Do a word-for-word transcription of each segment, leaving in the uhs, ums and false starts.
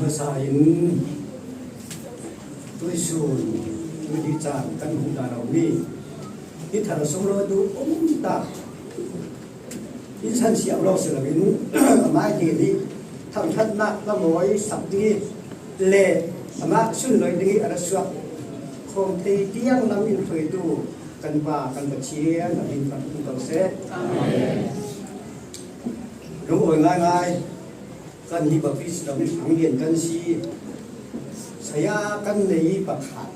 Sa in tuisun, tui di cang kan hmuh dan a um hi. Hi thar sung lo tu um tak in san siam lo si lo in, amah hi ni thangthatnak hlamawi sak ding hi le amah sunloih ding hi a ra suak khawm thei tiang lam in hruaitu kan Pa kan Pathian a min kan tung ko seh. Amen. Lungawi ngaingai. Kan hi Baptist lam in Anglian kan si. Saya kan nei pakhat.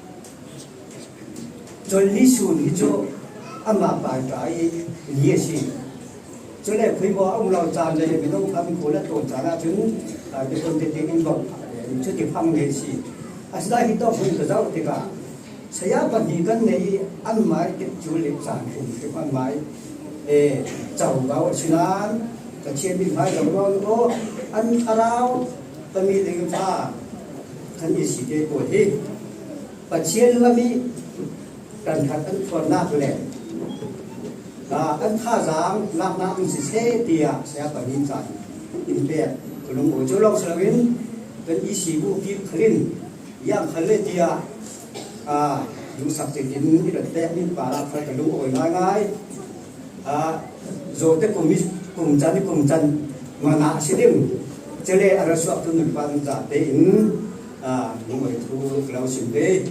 John Lee Sun hi chu ama paita i ni a si. Chule khui bo a um lo chan le mi dong tham khu la ton chan a chun, a, ti kon te te in bok, chu ti phang le si. A sila hi to hun ta zau te ka. Saya pahnih kan nei, an mai te chu le chan hrim hrim an mai, e, chau gau a sinan, ka chian min mai lo ron o, an thlarau, ka mi ding pha, kan i si te ko hi. Pathian lam i kan khat an thuan nak le, a, an tha zang nak nak an si se tia, saya pahnih chan in pe, ka lung o chu long sa lo in, kan i si bu ki khalin, yang khal le tia, a, dusak te tin i rat te min pa la kha ka lungawi ngaingai. A, zo te kum i, kum chan i kum chan mana si ding. Chele a ra suak tu nun pa nun za te in, a, lungawi thu ka lo sim ve.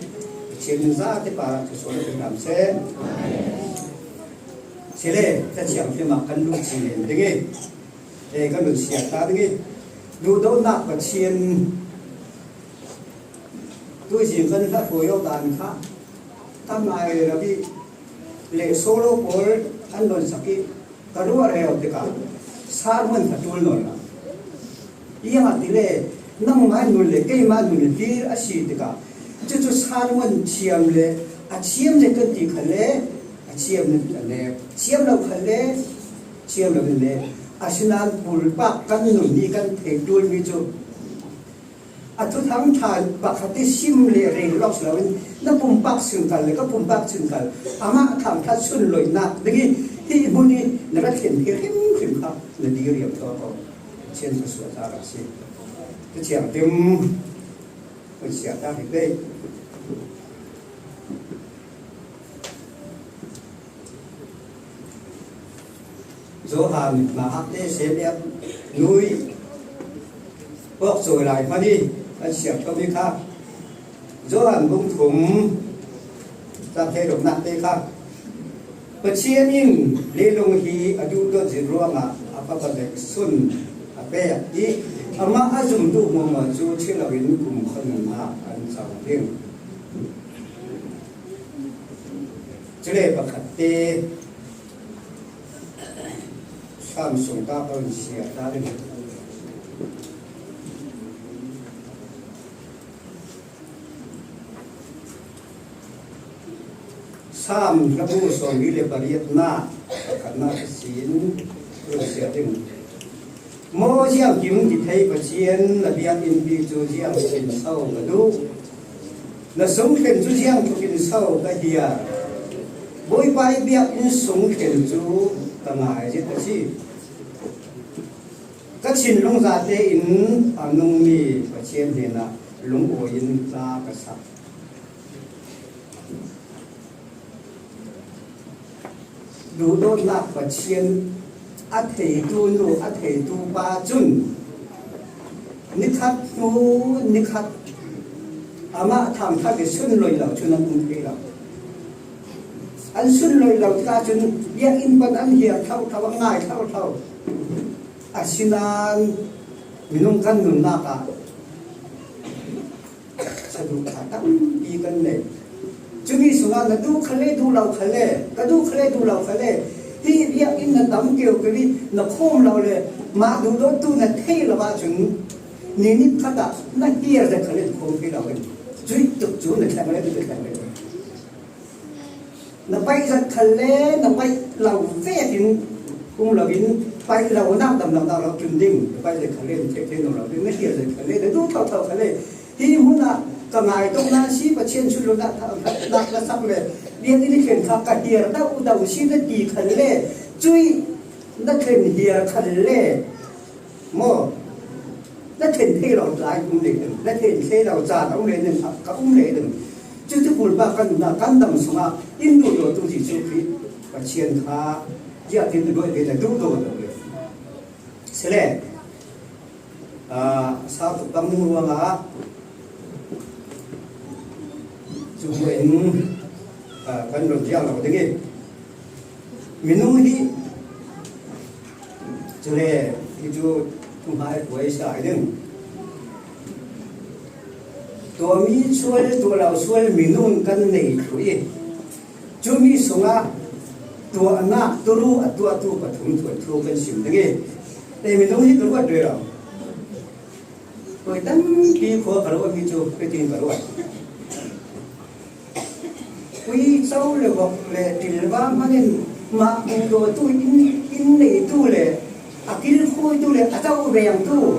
Chian nun za te pa thu suak te nam se. Chele, ta chiang te ma kan lu chi len ding e. E, kan nun siat ta ding e. Duhdawtnak Pathian Tuizing kan hla hruai awk dan kha ka ngai lo i, le solo pawl an donsak i, ka ruah reu tikah sermon ka ṭul nawn lo. Ziangahtile nangmah nun le keimah nun hlir a si tikah, cucu sermon thiam le a thiam le kan ti kha le a thiam le a ne, thiam lo kha le thiam lo ne. Asinain pumpak kan nun i kan theih ṭulmi cu A thuthang ṭha pakhat i sim le rel lawk si loin, na pumpak singkal le ka pumpak singkal, amah thangṭhat sunloihnak ding i hih hmun i na ka thlen phei hrimhrim kha na diriam tuah ko. Pathian thluasuah tlak a si. Ka ciangtim hun siah ta hi pei. Johan hna hakte sepiak nui pawk cawi lai hmanh i an siak ṭhomi kha. Johan bung thum cang hleiruknak te kha. Pathian in leilung hi a duhdawt zin ruangah a fapa bek sun a pek i amah a zum duh hmuahhmuah cu thi loin kumkhua nunnak an co ding. Cule pakhat te Sam sung ta ko in siah ta ding. Sam hlabu sawmli le pariatnak pakhatnak a sin ko in siah ding. Maw ziangkim ti thei Pathian na biakinnpi cu ziang in so ka duh? Na sungthlen cu ziang tluk in so ka hiar? Bawipa i biakinn sungthlen cu ka ngai zet a si. Ka thinlung zate in a nungmi Pathian hnenah lungawi in tla ka sak. Duhdawtnak Pathian a theitu nu, a theitu pa cun nikhat hnu nikhat amah thangṭhat i sunloih lo cun an um thei lo. An sunloih lo tikah cun biakinn pan an hiar thotho, an ngai thotho. Asinain minung kan nunnak ah saduhthah tampi kan nei. Cumi sungah na duh kha le duh lo kha le, ka duh kha le duh lo kha le, hi biakinn na tam keukeu i na khawm lo le, mah duhdawttu na thei lo ahcun, ni nikhat ah na hiar zet kha le na khawm thei lo in, cuih tuk cu na thleng le, na thleng le. Na paih zat kha le, na paih lo vekin um loin, paih lonak dam lo, lo, lo tlun ding, na paih zat kha le, na thei, thei lo, lo ding, na hiar zat kha le, na duh thotho kha le, hi hmun ah ka ngai tuk nan si, Pathian chun lo nak, nak, nak sak le, biakinn i thlen kha ka hiar dau, dau si na ti kha le, cuih na thlen hiar kha le, maw? Na then thei lo lai um le ding, na then thei lo caan a um le ding, ka um le ding. Cucu bulpak kan na kan dam sungah in duhdawtu Jesuh Khrih Pathian kha ziahtin na duh ve, na duhdaw lo ve. Sile, ah, sau tuk bang ruangah cu in, ah, kan run ziah lo ding i. Minung hi, cule hi cu thumhai puai sa i ding. Tuahmi sual, tuahlo sual minung kan nei thu i, cumi sungah tuahnak turu a tuahtu pathum thuan thu kan sim ding i. Ei minung hi ka ruat rero. Koi tampi khua ka ruat mi cu, koi tin ka ruat. Uico le vok le ṭilva hmangin mah duhdawtu in, in neitu le a kilkhawitu le a co vengtu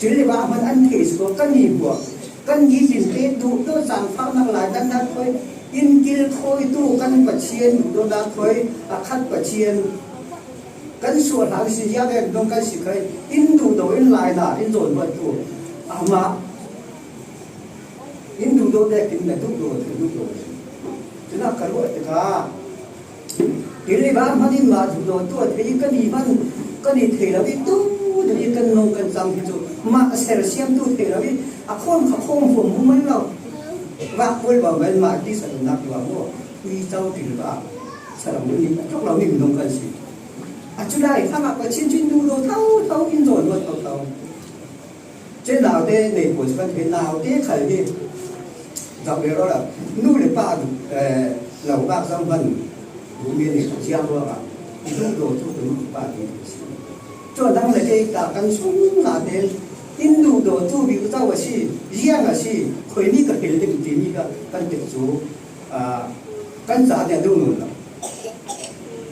ṭil le va hman an thei suk kan i buak, kan i tinte duhdawt zaangfahnak lai dannak khawi, in kilkhawitu kan Pathian duhdawtnak khawi a khat Pathian kan sual hlan si ziah vek dong kan si khai, in duhdaw in laina in zawn buattu amah in duhdaw vekin na duhdaw, na duhdaw. Cunak ka ruah tikah, ṭil le va hman in mah duhdaw tuah thei kan i hman, kan i thei lo i tu, tu i kan nung kan cang hi cu, mah a sersiamtu thei lo i, a khawm kha khawm huam hmu man lo. Vak pawl bang men mah ti sa nak tuah maw? Uico ṭil va sa lo mi, a tluk lo mi minung kan si. A cu lai kha mah Pathian cu in duhdaw thotho, in zawn buat thotho. Cun naute nei pawl cu kan theih, naute khal hi zoh rero lo. Nu le pa, eh, lo bak zoh hmanh, bumi nih a ciang ruangah i duhdaw tu ka nu ka pa ti a si. Cun nang le kei ta kan sungah te in duhdaw tu bik zo a si, ziang a si, khuimi ka hil ding timi kha kan tikcu, ah, kan ca nih a duh nawn lo.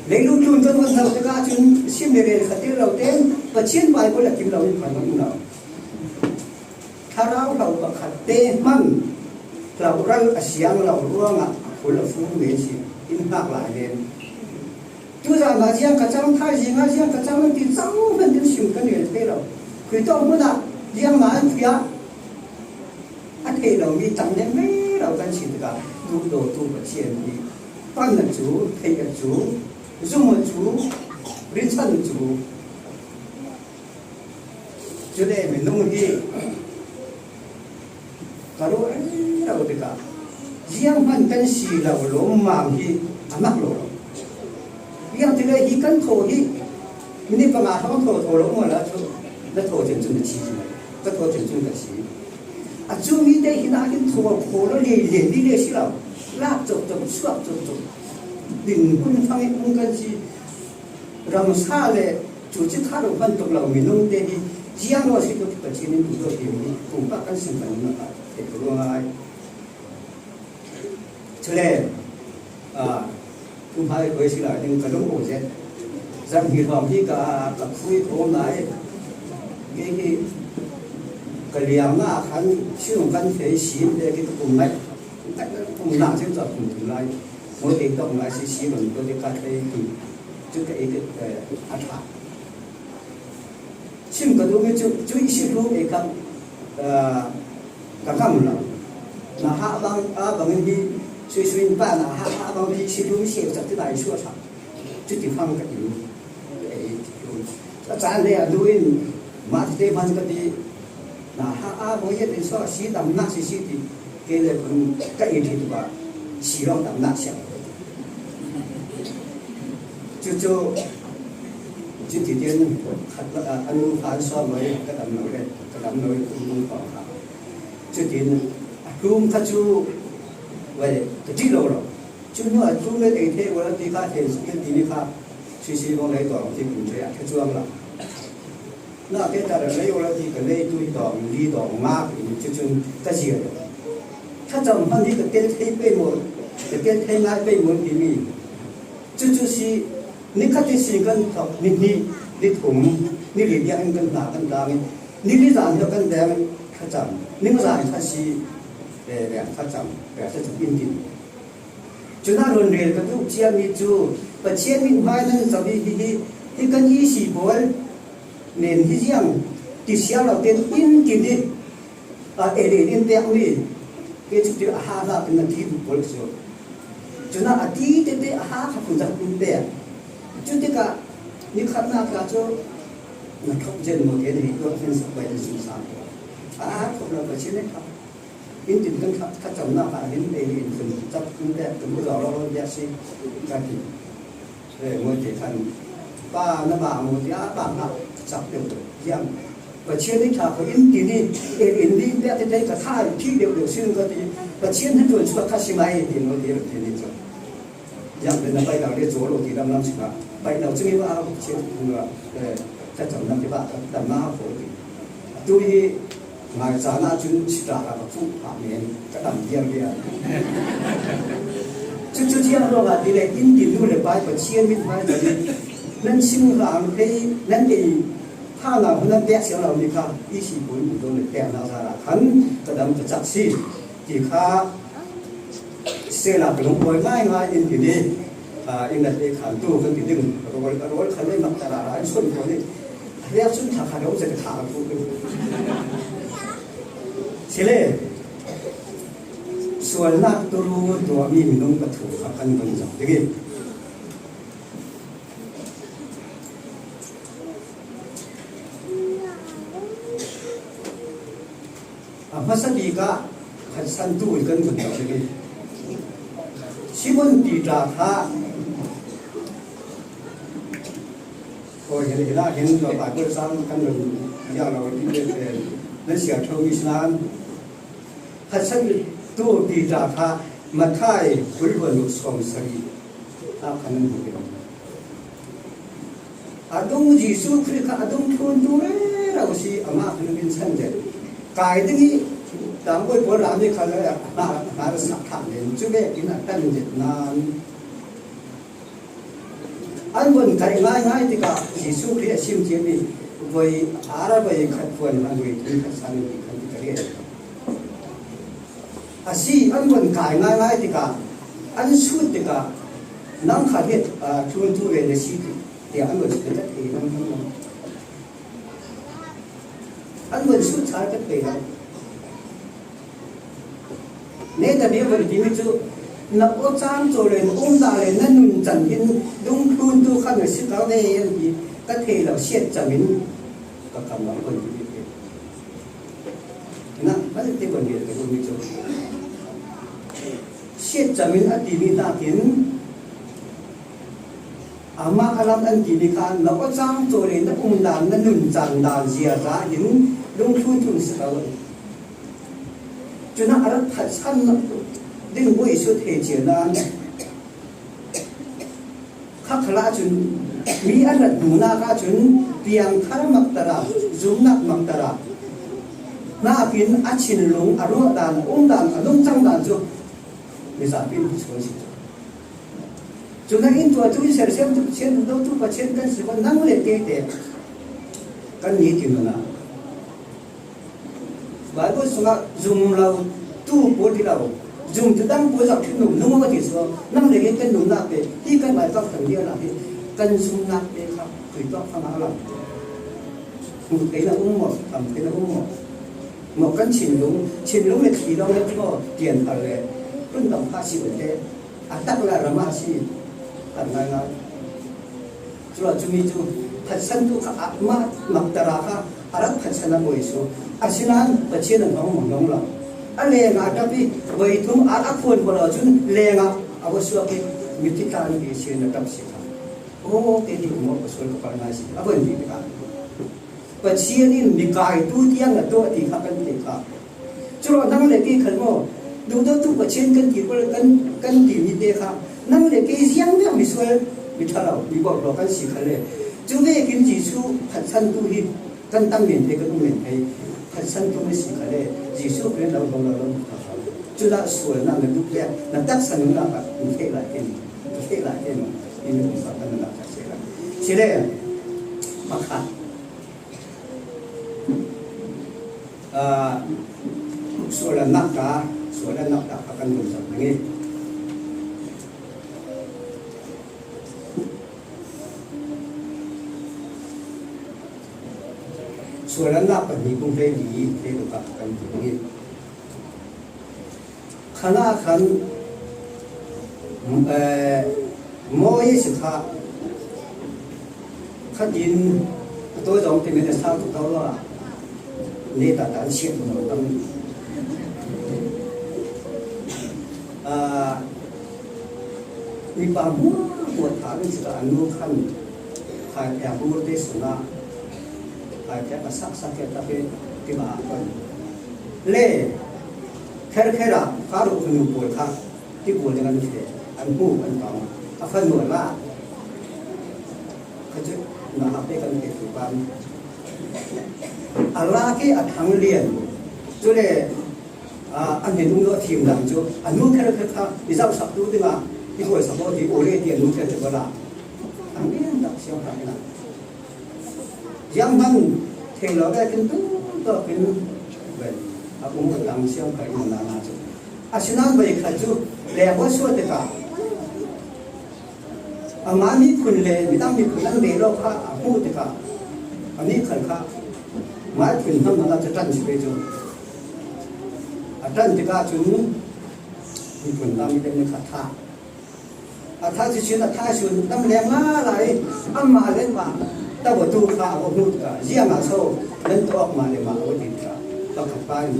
Leilung tlun kan von zo tikah cun sim le rel khat tel lo tein Pathian Baibal a tim lo in phan lo. Thlarau hlo pakhat te hmanh hloral a siang lo ruangah a phul a fur men si in hngak lai len. Tuzan ah ziang ka cang, thaizing ah ziang ka cang nan ti cang hmanh kan sim kan rel thei lo. Khui tawk hmun ah ziang ma an fiah a theih lo mi tam len ve lo kan si tikah duhdawtu Pathian hi pan a cu, theih a cu, zum a cu, rinsan a cu. Cule minung hi ka ruah rero tikah zianghman kan si lo lawmmam hi a mak lo lo. Ziangtin le hi kan thaw hi minit panga hrawng thaw thaw lo maw la cu na thaw cun cun na thi, ka thaw cun cun ka thi. A cu mi te hi nakin thaw khaw lo le len dih le si lo. Lak cawk cawk, chuak cawk cawk. Din hun fang in um kan si. Ramsa le cuci kha lo hman tuk lo minung te hi ziang lo si tuk Pathian in duh dawh hi mi pumpak kan sim kan na ka thei ko ngai. Cule, ah, thumhai koi si lai ding ka lung aw zet. Zan hi hrawm hi ka, ka khui ko ngai. Kei hi ka liam na khan si nung kan thei si te ki ka kum ngai. Ka kum na cem za kum tu lai. Mo te tok ngai si si lo ko te ka thei tu. Cu ka ei, eh, a ṭha. Sim ka duhmi cu, cu i si hlu ei kha, eh, ka ngam lo. Na hah bang, a bangin hi sui sui in pa na hah, hah bang hi si hlu i si cak ti lai sual sa. Cu ti hmang ka ti. Ei, a caan le a duh in mah ti te hman ka ti. Na ha a bawi a tin so si tam na si si ti ke le kun ka i ti tu ba si long tam na siang. Cu cu cu ti tin khat la a nu phan so mai ka tam no le ka tam no i kum kum ko ha. Cu tin a kum kha cu wai ka ti lo lo. Cu nu a kum le te te wala ti ka te si ti ni ka si si bong le to ti kum te a ka chuang la. Na te ta ra lei aw la ti ka lei tui dawng li dawng nga in cucun ka zia lo. Thlacam hmanh hi ka tel thei pei maw, ka tel thei ngai pei maw timi. Cucu si nikhat i si kan thok, ni hnih, ni thum, ni li biak in kan hna kan tlang i, ni li zan hi kan veng thlacam, ni ma zan kha si ve veng thlacam, ve thlacam in tin. Cun a run rel ka duh ciami cu Pathian mithmai nan zoh i hihi hi kan i si pawl nen hi ziang Ti siam lo ten in ti ni. A, e, e, in pek ni. Ke cu ti a ha la pen na ti bu pol so. Cuna a ti te te a ha kha phun zak in pek. Cu ti ka ni khat na ka cu na thok jen mo ke ni ko fen sa bai ni sum sa. A ha thok lo ka chin ne kha. In tin kan kha kha cham na ka hin e in phun zak in pek tu lo lo lo ya si. Ka ti. Ngoi te khan pa na ba mo ti a ba na chak deuh deuh hiam. Pathian ni ṭha ko in ti ni, e in ni pek te te ka tha thi deuh deuh sin ka ti. Pathian ni tuan chu ka si mai ti ngoi te ti ni chu. Yang te na bai dang le zo lo ti dam lam si ka. Bai dang chu ni ba Pathian ni ba, eh, ka cham nam ti ba ka dam na ko ti. Tu hi Ngai caan ahcun sita kha ka fuh phah men ka dam viar viar. Cucu ziang ruangah ti le in din nu le pai Pathian mithmai pali nan sim hlang phei nan ei phana hun nan pek siang lo ni kha i si pun bu don le pek na sa khan ka dam ka cak si ti kha Sela ka lungpawi ngaingai in ti ni, ah, in na te khan tu kan ti ding, a rawl, a rawl khan le mak ta rara in suan ko ni. A riak sun thla kha deuh zet kha a tu ding. Sile, sualnak turu tuahmi minung pathum kha kan vun zak ding i. A hmasa bik ah phatsantu kan vun lo ding i, Simon Peter kha, aw, hi, hi lah hin lo Bible sang kan vun ziak lo ding i, nan siar tho mi sinan, phatsantu Peter kha Matthai kul hluan sawm sarih ah khan nan hmu ding. A dung Jesuh Khrih kha a dungthluntu rero si, amah kha min chan zet. Kai ding i tlangbawi pawl ram nih kha a hna, a hna sak thang len, cu vekin a tan zet nain an vun kaih ngaingai tikah Jesuh Khrih a sim ciami voi ar voi khat puan hlan voi thum khat sang ti khan ti ka rian. A si, an vun kai ngaingai tikah, an sut tikah, nang kha hi, aa, thluntu ve na si ti, tiah an vun sut tikah thei nang hmang lo. An vun sut ṭha ka thei lo. Neta bia vun timi cu, na aw caan caw le na umda le na nun can in dungthluntu kha na si ko ve an ti ka thei lo, siat cam in ka kam lo vun timi. Na, mah te kan ngiat ka duhmi cu, siat cam in a timi nakin, amah a lam an timi kha, na aw cang caw le na um dan, na nun cang dan zia za in dungthluntu si ko. Cun a rak phatsan ding buai sut he cia nan. Kha khalah cun mi a rat hnunak ahcun piangthar maktar ah, zumnak maktar ah, nakin a thinlung, a ruah dan, a um dan, a nungcang dan cu mizapi in hmuhsual si cu. Cun a in tuahtu in sersiamtu Pathian, duhdotu Pathian kan si ko, nang le kei te kan ni ti nunah. Baibal sungah zum lo tu pawl ti lo, zum tu dang pawl zak ṭhit nung nung a ti sual. Nang le kei kan nunnak te hi kan Baibal kan lian ah hi kan zumnak te kha khui tuak hmanh a lang. Hmuh theih na um maw, tham theih na um maw? Maw kan thinlung, thinlung le thli lo le thaw tian phal le hun dang kha si un te. A tak le a ram ah a si, kan ngaingai. Culah cumi cu phatsantu kha a mah maktar ah kha a rak phatsan a buai su. Asinain Pathian a hnong maw hnong lo. A lengah a ṭap i voi thum a, a khuan pawl lo cun lengah a va suak i mithi tlan i si na ṭap si kha. Aw, kei nih maw ka sual ka par ngai si. A buai mi tikah Pathian in mikaitu tiang na tuah ti kha kan ti kha. Curawh nang le kei khal maw? Duhdotu Pathian kan ti pawl kan, kan timi te kha nang le kei ziang deuh misual, mi ṭha lo, mi bawmh lo kan si khal le. Cu vekin Jesuh phatsantu hi kan tang men thei, kan um men thei. Phatsantu na si khal le, Jesuh Khrih lo hong lo lo kha. Culah sualnak na duh le na taksa nunnak ah na theih lai te, na theih lai te, in um sa kan na taksa lai. Si le, pakhat. Aa, sual a nak ta, sual a nak ta kha kan vun zak ding i. Sual an nak pahnih kung hlei li hlei lo ka kan ti hi. Khan a khan, eh, mawi si kha, khat in a tawi zawng te men a sa tu tau la, ne ta ta an siat lo tam. Ah, mipa hmuahhmuah tha kan si kha, a nu khan khai pia hmur te sungah khai pia ka sak sak ke ta pe ti ma a kon. Le, kher kher a, ka ru kunu pawl kha, ti pawl ding an fe, an pu, an pang, a fan nual la. Kha chu, na ha pe kan ke tu pan. A la ke a thang lian. Chu le, a, an hin um lo thim dang chu, a nu kher kher kha, i zau sak tu ding a, i hoi sak lo ti, o le ti a nu kher kher la. An lian dak siang kha ina. Yang man thei lo ve kin tu to kin ven. A um ka tang siang ka in na na chu. A sinan bai kha chu le ko suat te ka. A ma mi phun le mi dang mi phun an be lo kha a pu te ka. A mi khan kha. Mai phun nam na chu tan si ve chu. A tan te ka chu mi phun dang mi dang kha tha. A tha chu chin a tha sun tam leng la lai, ama le ma, ta bo tu kha bo hmut ka, zia ma so, nan to ok ma le ma bo din ka, pa kha pa ni.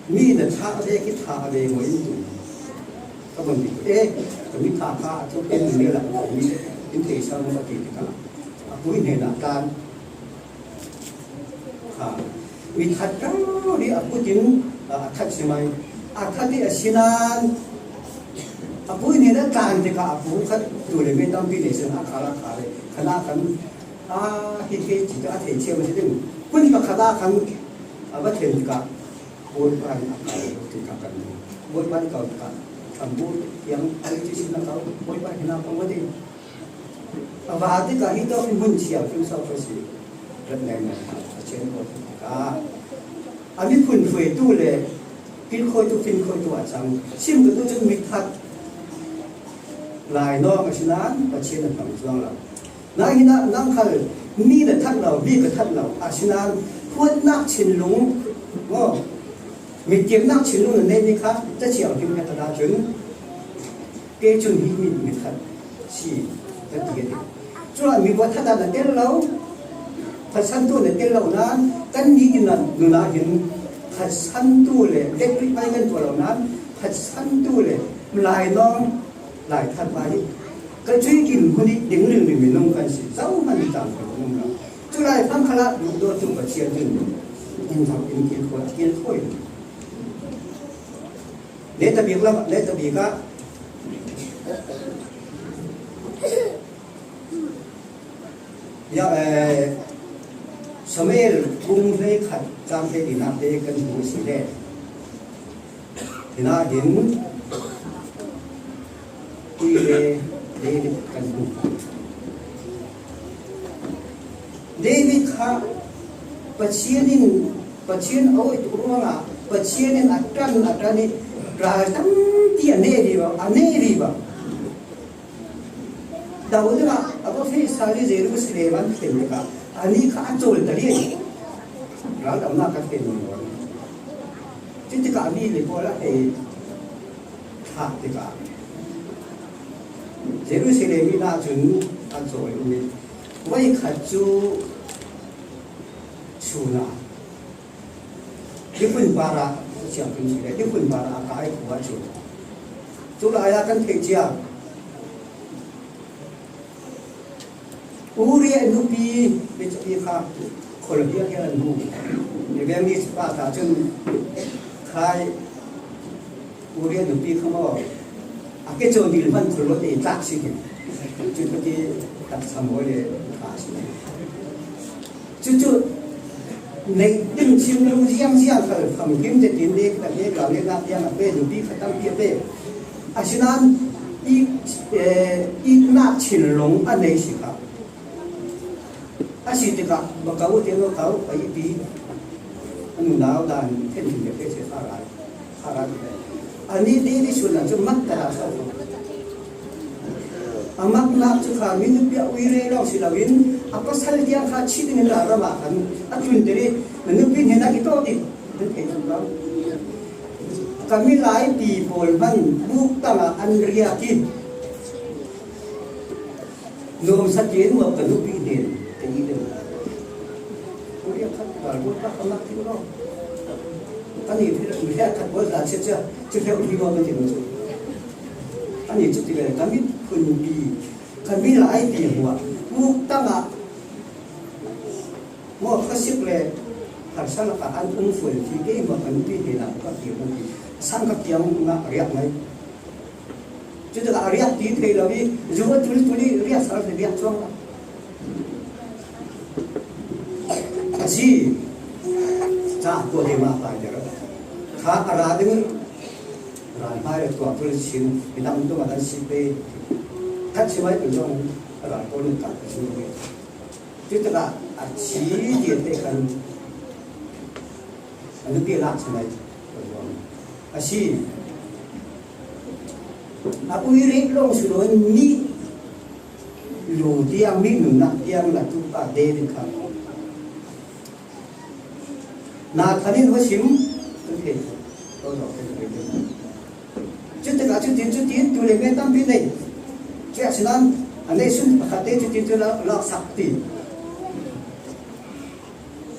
Mi na tha ve ki tha ve mo in tu. Ka bon di, eh, ka mi tha kha, a tu ken ni la, mi, in te sa mo ka ti ka. A pui ne na tan. Kha, mi khat kang ri a putin, a, a khat si mai. A khat i a sinan, a pui ni na tlan te ka a pu khat tu le me tampi le sen a kha la kha le. Khan a khan, a, hi ke chi ta a thei che ma si ding. Kun ka kha ta khan, a va thei ka. Boi pa ni a kha le, ti ka kan. Boi pa ni ka ka. Kan boi yang, a le chi si na ka, boi pa ni na ka ma ding. A va te ka hi to hmun chiang kim sau ka si. Rat ngai ngai ka, a chen ko ka. A mi phun fue tu le, pil khoi tu, pin khoi tu a chang. Sim tu tu chun mi khat. Lai no ma sinan, pa chen a thang chuang la. Na hi na, nang khal, mi na that lo, mi ka that lo. A sinan, huat nak chin lung. Ngo. Mi tiam nak chin lung na nei ni kha, ta chiang kim ka ta da chun. Kei chun hi mi, mi khat si ka ti ka ti. Chulai mi bawt khat a na tel lo, phatsantu na tel lo nan, kan ni din nan nuna hin phatsantu le, vekpi pai kan tua lo nan, phatsantu le, lai nong, lai khat pai. Ka chui kim hun ni ding ring ring mi nong kan si, zau man tang ka nong lo. Chulai phang khala, lu do tu ka chian din, in thak in kin khoi, kin khoi. Lehtabik lam, lehtabik ah. Ya, eh, Samuel bung hleikhat chang hleihnihna te kan hmuh si le. Hinah hin, i le, David kan hmuh. David kha Pathian in, Pathian a awih tuk ruangah, Pathian in a ṭan, a ṭan i, ral tampi a nei vivo, a nei vivo. Dawid ah, a va feh sal i Jerusalem an thlen tikah, ani kha a cawl ta lian. Ral tamnak ka thlen vivo. Cutikah mi le pawl a hei thlah tikah, Jerusalem in ah cun a cawl um i, voi khat cu, Suna. Niphun parah, siangtho si le, niphun parah a kai khua cu. Cu lai ah kan theih cia. Uriah nupi, biacapi kha, khol hial hial an hmu. Evangelist pa ta cun, khai, Uriah nupi kha maw, a ke caw dil hman khol lo te tlak si ke. Cu pati taksa maw le ka si. Cucu neih ding chim lo ziang ziang khal famkim te tin dek ta dek la le nak tiang a pe nupi kha tampi a pe. Asinain i, eh, i nak chin long a nei si kha. A si tikah, va kau, tiang va kau, a ipi, a nunau dan, khen thin khe, khe, khe, kha rai, kha rai, khe. A ni, ni, ni sun ah cun mat ta ra sau. A makna cu kha mi nupi a uire lawng si loin a pasal tiang kha chih dingin ralram ah khan a tlun dih i, na nupi hnenah i tawk dih, nan thei tuk lo. Ka milai pi pawl hman buk tangah an riak i, nuamsa tein nuam ka nupi hnen ka i deuh. Ka riak khat, ka ruat khat, ka mak ti lo. Ani thil mi riak khat pawl hna chia chia, chia hleuh hlih lo kan ti lo cu. Ani cu ti ve, ka miphun pi, ka milai pi hmuah, buk tangah maw, khasik le harsa lakah an um fual ti, keimah kan pi hnenah ka ti hmuh ti, sang ka tiang ngah riak mai. Cutikah a riak ti thei lo i, zu a tul tul i riak sal riak cuang lo. A si, ca ko de ma pai der. Kha a ra ding, ran hmai le tua tul sin, i dam tu ma dan si pe. Kat si mai tu zong, ran ko ni ka si pe. Cutikah a si ti te kan, a nupi lak si mai. A si. A uirip lawng si loin mi lu tiang, mi nunnak tiang na tu pa David kha. Nathan in va sim, kan thei. Cutikah cutin, cutin, tu le me tampi nei. Cuak sinan, a nei sun pakhat te cutin cu la, laksak ti.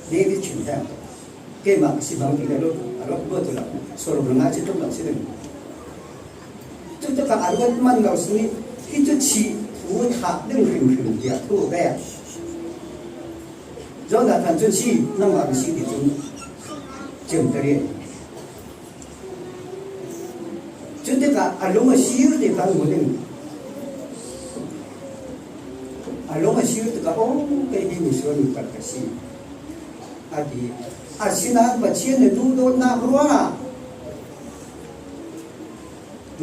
David chim hna. Keimah ka si bang ti le lo, a lo, lo tu lo. Solomon ngai cu tluk lo si ding. Cutikah a ruat man lo si, hi cu chih thu thah ding hrimhrim tiah thu ve. Jonathan cun si, nangmah na si ti cun cem ka rian. Cutikah a lung a sir ti kha hmu ding. A lung a sir tikah, "Oh, kei hi misual mi pakhat ka si," a ti. Asinain Pathian na duhdawtnak ruangah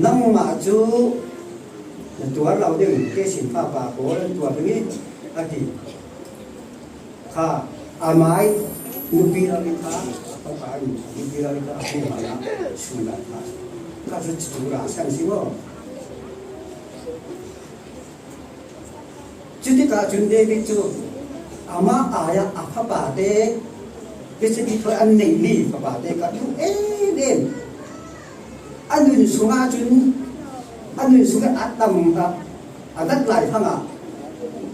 nangmah cu na tuar lo ding, kei sin fapa pawl an tuar ding i, a ti. Kha, amai nupi lo i kha, a fapa in nupi lo i kha, a hmu hna, sun lo kha. Kha cu cu ra san si maw? Cutikah cun David cu amah ai ah a fapate, biacepi thawi an neihmi fapate kha duh em em. A nun sungah cun, a nun sungah a tam, a, a nat lai hmangah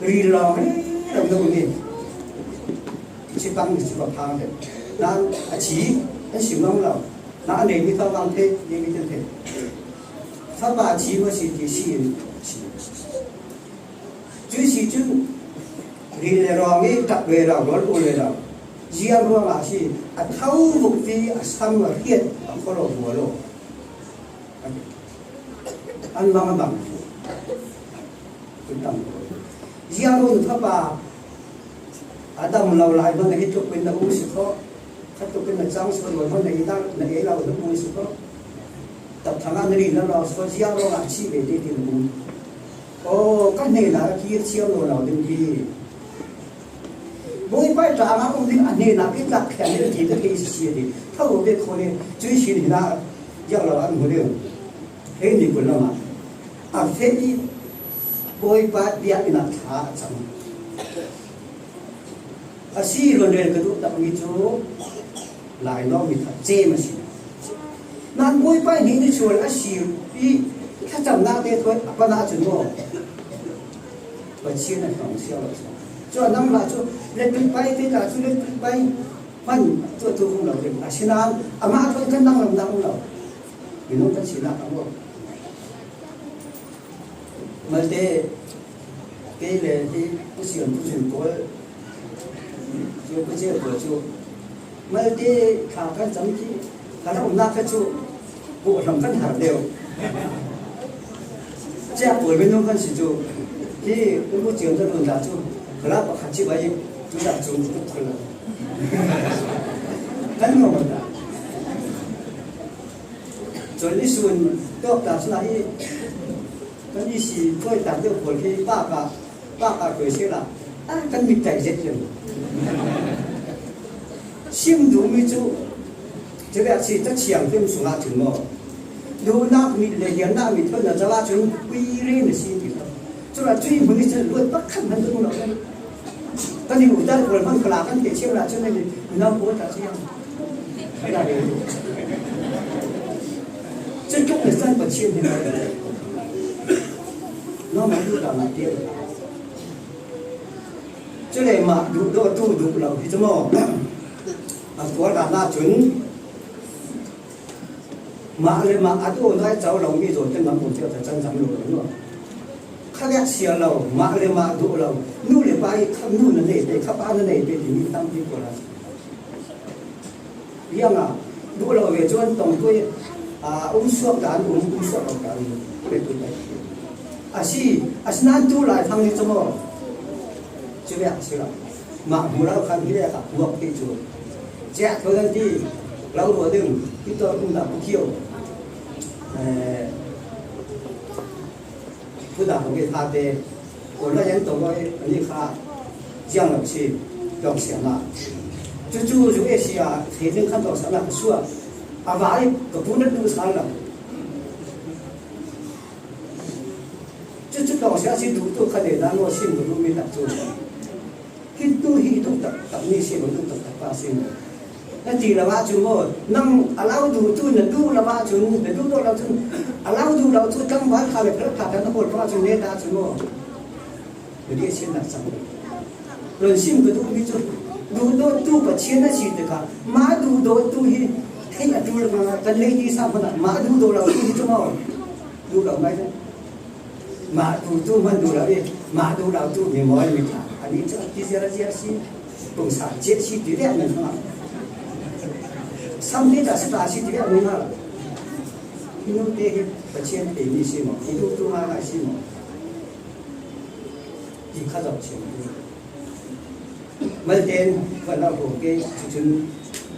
ri lawng rero lo ding i, si pang si pa phang deuh. Nan a thi, an sim lawng lo. Na a neimi tawk ang theih, neimi kan theih. Fapa a thi maw si ti si in a thi. Cu si cun ri le rawng i tak ve lo, rawl ul ve lo. Ziang ruangah si, a tho vukpi, a sam a hriat, a khualo hmualo. An mang a mang. Ziang ruang fapa a dam lo lai hmanh a hi tluk in na um si khawh. Khat tluk in na cang sual lo hmanh na i dar, na ei lo na um si khawh. Tapthang ah na ri na lo si khawh, ziang ruangah a chih ve te ti na um. Aw, ka hnenah ka kir thiam lo lo ding hi. Bawipa i tlang ah um ding a hnenah i tlak thlian ding ti ka thei sisi a ti. Tho ve kho le, cui sin hinah ziang lo an hmu deuh. Hei ni kul lamah a feh i Bawipa biakinn ah thla a cang. A si, luanrel ka duh takmi cu Lai lawng mi khat cem a si. Nan Bawipa nih ni sual a si i thlacamnak te thawi a pan ahcun maw, Pathian a hnawng sia lo si. Cu a nang hlah cu letrik pai te ta cu letrik pai hman tuah tu um lo ding. Asinain amah thawi kan dang lo dah um lo. Minung kan sinak a maw? Malte, kei le hi Pasian puzin pawl, cu Pasian pawl cu malte kha kan cam khi, kan umnak kha cu buhhram kan har deuh. Cia pawl minung kan si cu, hi Pasian kan run dah cu, kala pakhat ci bai, tu dah cu, tu khol lo. Kan ngam dah. Cun i sun tawk ta cun ah hi kan i si thawi tak deuh pawl khi paka, paka khuai si la, a kan mit kai zet lo. Sim duhmi cu, civek si Cathiang film sungah cun maw, duhnak mit le hiarnak mit thawn na cang ahcun uire na si ti lo. Cun a cui hmun ih cun luat pakhat hman ding lo. Kan i utar pawl hmang khala kan feh chiang lah cun an i nau pawl ta cu. Cutluk le san Pathian hi lo. Nangmah duh dah mah tiang. Cule mah duhdawtu duh lo hi cu maw? A tuar hna cun mah le mah a duh ngai co lomi zawn kan ngam ko cio ta can zam lo lo. Kha vek sia lo, mah le mah duh lo, nu le pa i kha nu na nei te, kha pa na nei te timi tampi ko la. Ziangah duh lo ve cun tong tui, aa, um suak dan um, um suak lo dan um, pe tu pai. A si, a si nan tu lai thang ni cu maw? Cu ve a si lo. Mah hmu lo khan hi le kha buak hi cu. Ciah tho nan ti, lo ruah ding, hi tawh um dah pukio. Eh, Thudah kong i fate, kawl lai an tong aw, ani kha ziang lo si, tong siam ah. Cucu U S A thei ding khan tong siam ah ka suah. A vai ka pu na duh sang lo. Cucu tong siam si duh tu kha de dan aw sim ka duh mi tak cu. Hi tu hi duh tak tak mi si lo, duh tak tak pa si lo. Na ti lo ahcun maw, nang a lo duh tu na duh lo ahcun, na duh lo cun, a lo duh lo cu tlangval kha le phar kha kan na hawl pah cun neta cun maw, na bia chin nak cang. Ron sim ka duh mi cu, duhdawtu Pathian a si tikah, mah duhdawtu hi theih a ṭul hnga, kan lei ti sa hmanh ah, mah duhdaw lo tu hi cu maw, duh lo ngai. Mah duhtu hmanh duh lo i, mah duh lo tu mi mawi mi ṭha. Anih cu a ti ziar a ziar si, pungsan ciat si ti riah nan hna. Sam ni ta si ta si ti riah nan hna. Hi nu te hi Pathian te mi si maw? Hi duhtu ngai ngai si maw? Hi kha zoh chin. Malte in kan lo hawm ke, cucun,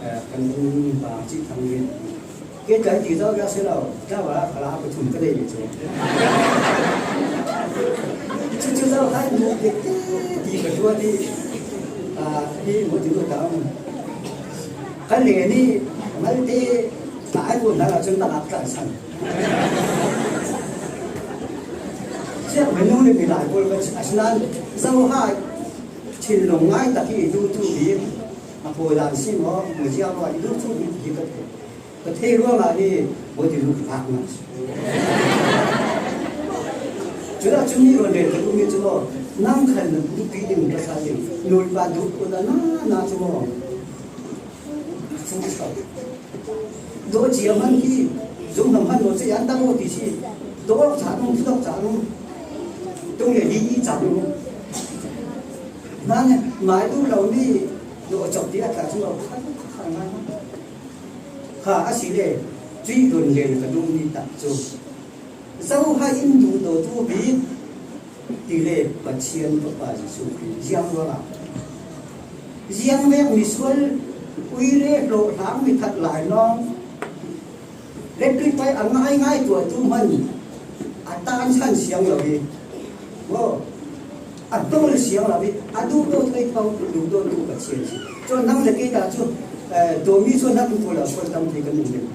eh, kan um ba cih thang rin. Ke kan ti zo ya si lo, ta ba khala pathum ka nei cu. Cucu zo hai mu ke ti ka tua ti, ah, hi mu ti mu ta. Kan le ni malte ta ai mu na la cun ta lak ta san. Siang menu le mi lai pol ka a sinan zo hai. Thinlung ngai tak i duhtu bik, a pawi dan si maw, muzia maw, i duhtu bik hi ka thei. Ka thei ruangah hi, maw ti lu ka lak ngai. Culah cumi rawn rel ka duhmi cu maw, nang khan na duhpi ding, ka sa ding, nupa duh ko ta na, na cu maw. Dawh cia hman hi, zung hna hman maw, cei an tam maw ti si. Dawh caan um, dawh caan um. Tung le li i caan um. Hna nih, mai duh lo mi, dawh cawk ti a tla cu lo. Kha a si le, cui dun le ka duh mi tak cu. Zohai in duhdawtu bik ti le Pathian Fapa Jesuh Khrih ziang ruangah, ziang vek misual, ui le hlawhhlang mi that lai nawng, le tuipai a ngaingai tuahtu hmanh a tansan siang lo i, maw, a hnawl siang lo i, a duhdawt thei tho, duhdawttu Pathian si. Cun nang le kei ta cu, eh, tuahmi cu nang tu lo, sual tam thei kan um ding.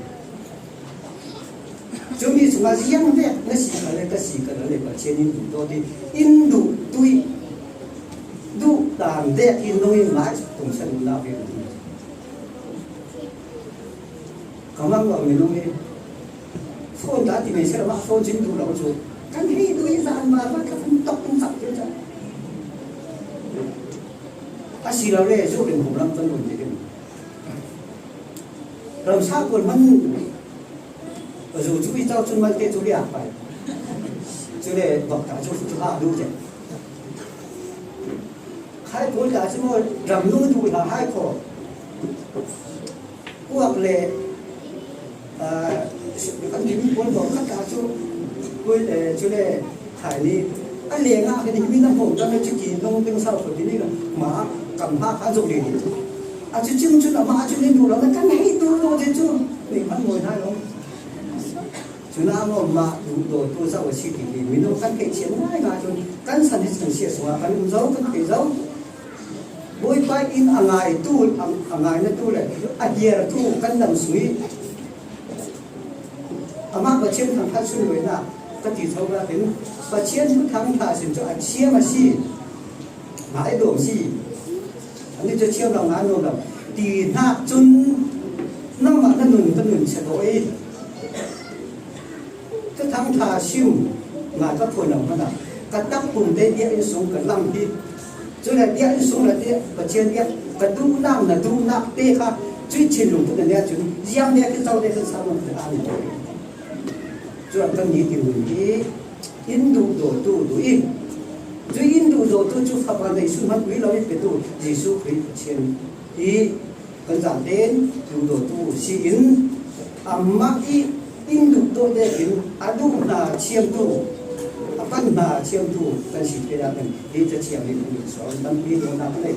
Cumi cungah ziang vek na si kha le ka si kha le Pathian in duh dawt i in duh tuih duh dan vek in nung in ngai tung san na ve. Ka mang lo minung i phone ta ti mai se mah phone cin duh lo cu kan hei duh i zan ma ma ka phun tok in sak ti ca. A si lo le zu rin hum lam kan run ti kin. Ramsa kun man Zu cu i cau cun malte cu liak pai. Cule bak ta cu cu ha duh cang. Khai pawl ta cu maw ram nu duh hna hai kho. Kuak le, ah, kan timi pawl bak khat ta cu, cule Khai nih a leng ah khin himi na hmuh kan cu ki nung ding sau kho ti ni lo. Ma kam ha kha zok ding. A cu cing cun amah cu nin duh lo na kan hei tu lo te cu. Ni hman mawi hnai lo. Cu na maw mah duh daw tu zo a si ti hi. Minung kan theih chian ngai ngai cun kan san hi san sia sungah kan um zo, kan theih zo. Bawipa in a ngaitu, a, a ngainatu le a hiartu kan dam sung i amah Pathian thangṭhat sunlawinak Ka ti tho la tin, Pathian thuthang thah sim chu a thiam a si. Ngai dawm si. Ani chu thiam lo, ngai nuam lo. Ti hnak cun nangmah na nun ka nun che ko i. Thuthang thah sim ngai ka phuan lo hmanh ah ka takpum te biakinn sung ka lang hi. Cule biakinn sung le te Pathian biak ka duhnak, na duhnak te kha cuih thinlung tu na nia cun ziang biakinn zo te kan sa lo te an. Cuan kan ni ti hun hi in duhdawtu tu in. Cuih in duhdawtu cu fapa nei sun hmanh ui lo i petu Jesuh Khrih Pathian hi kan zan tein duhdawtu si in amah i in duhdawt tein a duh hna thiamtu, a pan hna thiamtu kan si te ah kan hi cathiam in kan sawn tampi dawhnak a nei.